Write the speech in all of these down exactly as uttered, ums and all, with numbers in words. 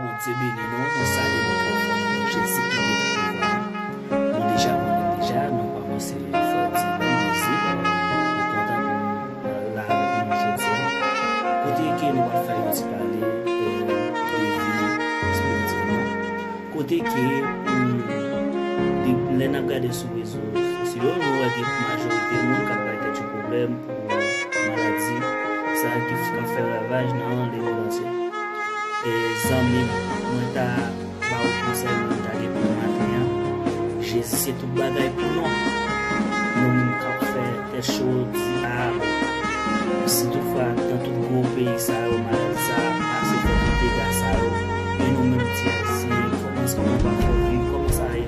Bondye beni nou, mwen salye nou trè fò nan non Jezi ki gen tout pouvwa. Nou deja konnen deja, nou kòmanse fè yon ti bann mizik. Mwen kontan pou mwen la avèk nou jodi a. Kote ke nou pral fè yon ti pale, eh, de vi espirityèl nou. Kote ke, hmm, de, lè n ap gade sou rezo sosyo, nou wè gen majorite moun k ap bay tèt yo pwoblèm pou maladi sa ki, k ap fè ravaj nan lemonn antye. E zanmi m, mwen ta ba w konsèy mwen ta gen pou maten an. Jezi se tout bagay pou nou. Nou menm k ap fè tèt cho, di, a, si toutfwa nan tout gwo peyi sa yo, maladi sa a pase, fè tout dega sa yo, e nou menm ti Ayisyen, kòman sa nou pa fè viv, kòman sa ye?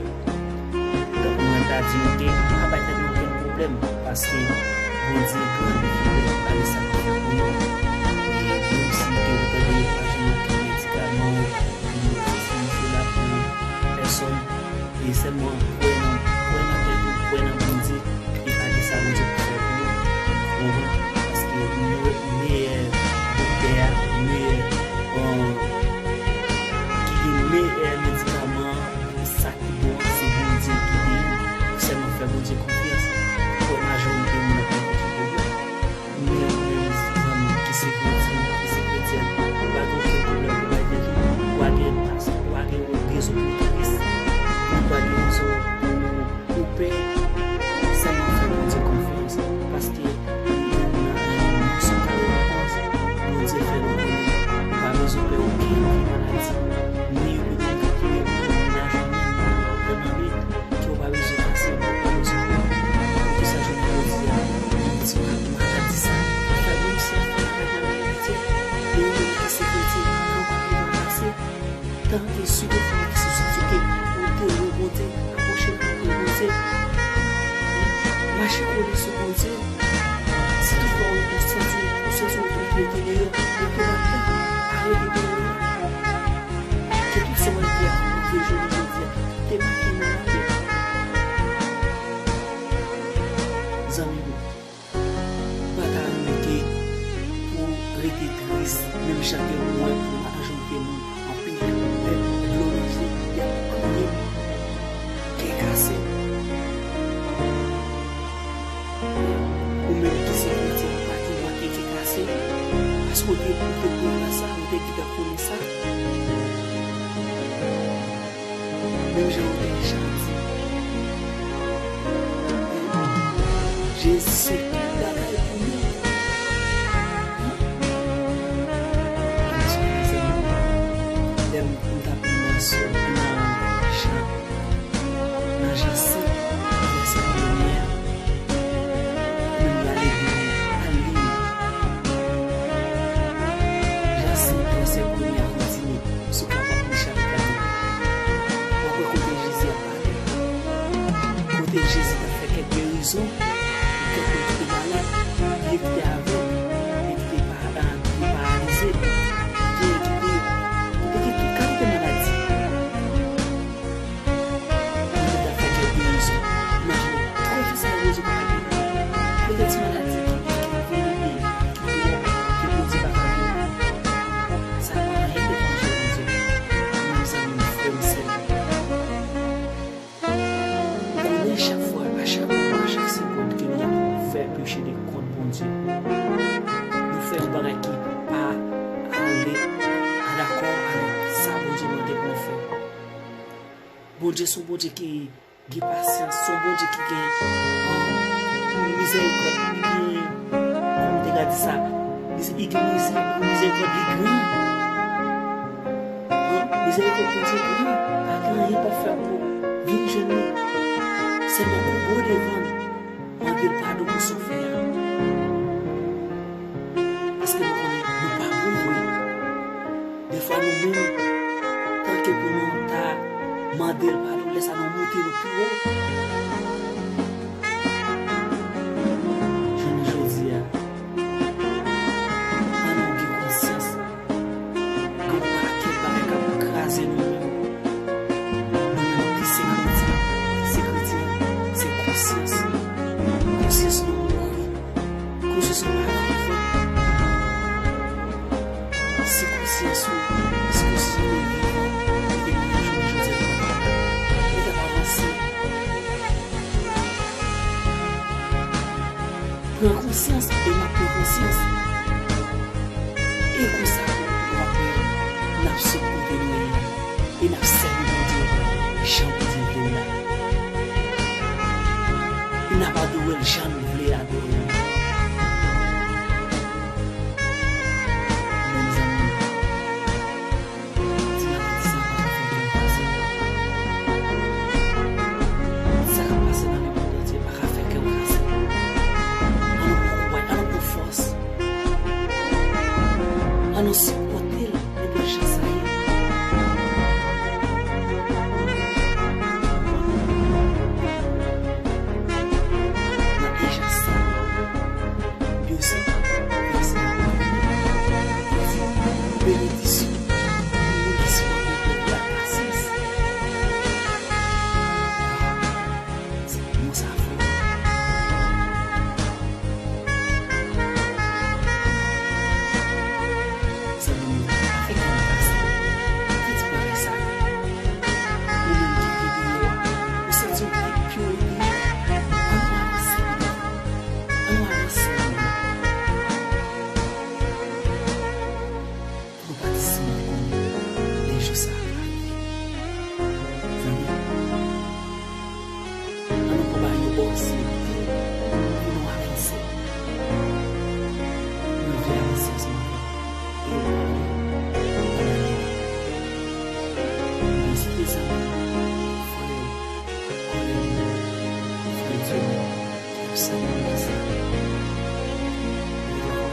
Donk, mwen ta di nou ke pa bay tèt nou okenn pwoblèm, paske Bondye gran, li fidèl, li pale sa ki fè pou nou. E menm si ke ou tande yo pa jwenn okenn medikaman, okenn medisyen, se la pou pèsòn, e sèlman kwè nan, kwè nan tèt ou, kwè nan Bondye, e pa gen sa Bondye pou fè pou ou. Ou konprann? Paske meyè doktè a, meyè, euh, ki gen meyè medikaman an, sa ki bon an, se Bondye ki genyen. Ou sèlman fè Bondye konfyans. Fò majorite moun ap gen pwoblèm. Men ou menm zanmi ki se kretyen, ki se kretyèn, ou pa gen okenn pwoblèm pou bay tèt ou. Ou pa gen, ou pa gen rezon pou tris. Ou pa gen rezon pou, pou pè. Sèlman fè Bondye konfyans. Paske Sou kare lapans, Bondye fè nou konnen ou pa bezwen pè okenn vye maladi, ni yo menm ki nan jounen, ni nan lòt nan nwit, ke w pa bezwen pase, ou pa bezwen pè. Poukisa jounen jodi a, nou di maladi sa, fè menm si ap fè maladi nan limite, men yo menm ki se kretyen, yo pa bezwen pase. Tanke si toutfwa ou santi ke ou te lwen Bondye, apwoche l pi pre Bondye. Mache kole sou Bondye. Si toutfwa ou, ou santi, ou santi ou tou mete deyò, mete ladan, arete deyò. Ke tout sa w ap di a, ou te jwenn jodi a, te make nan lavi. Zanmi m, pa ta renmen ke pou rete tris, menm jan ke mwen, pou m pa ta jwenn ke moun anpil, lè dlo nan je, y ap kriye, kè kase. Ou menm ki se kretyen, ou pa te manke kè kase, paske ou te, ou te konnen sa, ou te gentan konnen sa. Menm jan ou te chante. Jezi se tout bagay pou nou. Lè m t ap nan sou, nan chan, nan Jan senk, vèsè premye a. Menm la legliz, al li. Jan senk vèsè premye a kontinye. Si w kapab li chapit la. W ap wè kote Jezi ap pale. Kote Jezi t ap fè kèk gerizon pou kèk moun ki te malad, gen ki te avèg, gen ki te pa-, ki te paralize, gen ki te, ki te gen tout kalite maladi. Bondye t ap fè kèk gerizon. Imajine, twa jou sa yo, Bondye pa t geri. Kote ti maladi ki, ki, ki vin li, ki twòp, ke Bondye pa ka geri. Sa pa anyen devan je Bondye. Mezanmi, frè m, sè m. Ou konnen chak fwa, a chak moman, a chak segonn ke nou fè peche de kont Bondye, nou fè yon bagay ki pa ale, pa dakò avèk sa Bondye mande pou nou fè. Bondye se yon Bondye ki gen pasyans, se yon Bondye ki gen, um, mizèrikòd, li gen, kòman m te ka di sa, li gen mizè-, mizèrikòd li gran. Mizèrikòd Bondye gran, pa gen anyen l p ap fè pou ou. Vin jwenn li. Sèlman koube w devan l, mande l padon pou sa w fè a. Paske nou konnen nou pa bon vre. Defwa nou menm, tanke pou nou ta mande l padon, lè sa a nou moute nou pi wo. Jounen jodi a, ann nou gen konsyans. Gen yon pakèt bagay k ap kraze nou menm. Nou menm ki se kretyen, ki se kretyen, se konsyans. Konsyans nou mouri. Konsyans nou pa vivan. Si konsyans ou, si konsyans ou te vivan, N ap sot kote nou ye a, e n ap sèvi Bondye jan Bondye vle n la. E n ap adore l jan nou vle adore l. Mezanmi, ti maten sa pa ka fè kè m pase. Sa k ap pase nan lemonn antye pa ka fè kè w pase. An nou pran kouraj, an nou pran fòs. An nou sipòte l nenpòt jan sa ye. Nan ijans sa, Beyonce, Beyonce, benediksyon pou moun ki sipòte pèp la, pasyans. Mo sa fò. Zanmi m yo, pa fè kè nou pase. Kite bagay sa. Ou menm ki te deyò a, ou santi w gen pye w deyò. Ann nou avanse, ann nou avanse. Pou nou pa t santi nou konnen lè jou sa a rive. Zanmi, an nou pran bagay yo òseyite pou nou avanse. Nou vle avanse ansanm avè w. E nou pa vle abandone. Vizite zanmi, frè, kòlèg nou, frè Dye nou.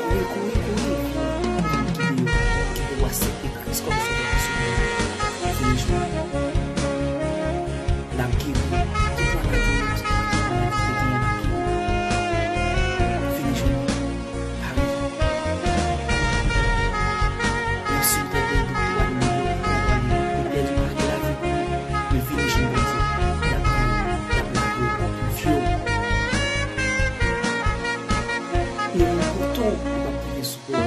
Kouri, kouri, kouri. Ou menm ki deyò, ki te aksepte Kris kòm Sovè pèsonèl ou, fini jounen. L ap geri. Tout maladi ou, tout maladi ou te genyen, l ap geri. Fini jounen. Pare. Menm si w tande doktè a di w ou pèdi lavi w, men vini jwenn Bondye. L ap geri, l ap lave w, l ap pifye w. Menm kouto ou p ap kenbe sou po w,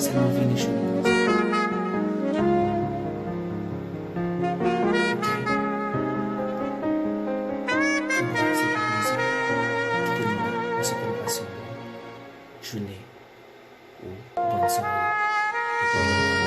sèlman vini jwenn Bondye. Oke. Fè m pase pou plezi. Kite nou la, nou se pou nou pase yon bòn jounen ou bòn sware.